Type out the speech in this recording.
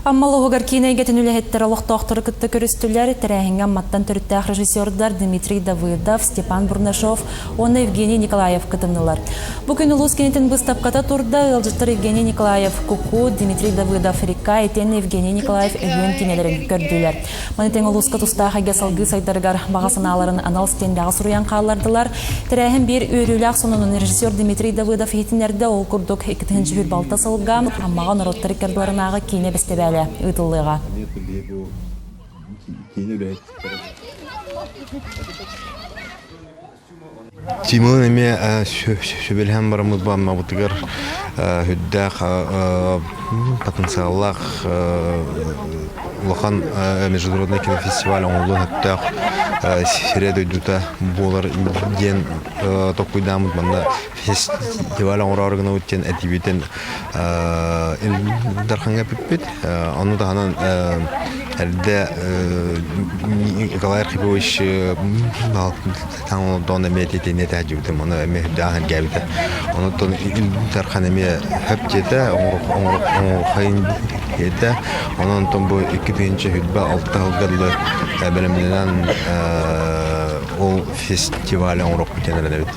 Амма улууһугар киин эйгэтин үлэһиттэр олохтоохтору кытта көрүстүлэр. Тэрээһиҥҥэ Амматтан төрүттээх режиссердар Дмитрий Давыдов, Степан Бурнашов уонна Евгений Николаев кытыннылар. Бу күн улуус кинитин быыстапката турда. Ыалдьыттар Евгений Николаев Куку, Дмитрий Давыдов Река, итиэннэ Евгений Николаев Өһүөн кинилэрин көрдүлэр. Маны тэҥ улууска тустаах эйгэ салгыы сайдарыгар баҕа санааларын анал стендэҕэ суруйан хааллардылар. Тэрээһин биир үөрүүлээх сонунун режиссер Дмитрий Давыдов иһитиннэрдэ. Ол курдук 2026 сылга Аммаҕа норуоттар иккардыларынааҕы киинэ бэстибээлэ ыытыллыаҕа. Тимон эмиэ сүбэлэһэн бараммыт бааммабытыгар үрдээх потенциаллаах улахан международный кинофестиваль оҥоһуллуон сөптөөх сирэ дойдута буолар диэн толкуйдааммыт манна фестиваль оҥороору гынабыт диэн этиибитин Ил Дархаҥҥа эппиппит. Ону таһынан эрдэ Николай Архипович таҥолдоон эмиэ итини этээдьибитим, ону эмиэ үрдээх эргээбитэ. Онуттан Ил Дархан эмиэ хөп диэтэ, оҥорухайын диэтэ. Онон онтон бу 2026 сылга дылы бэлэмнэнэн ол фестиваль оҥоруохпут диэн эрэнэбит.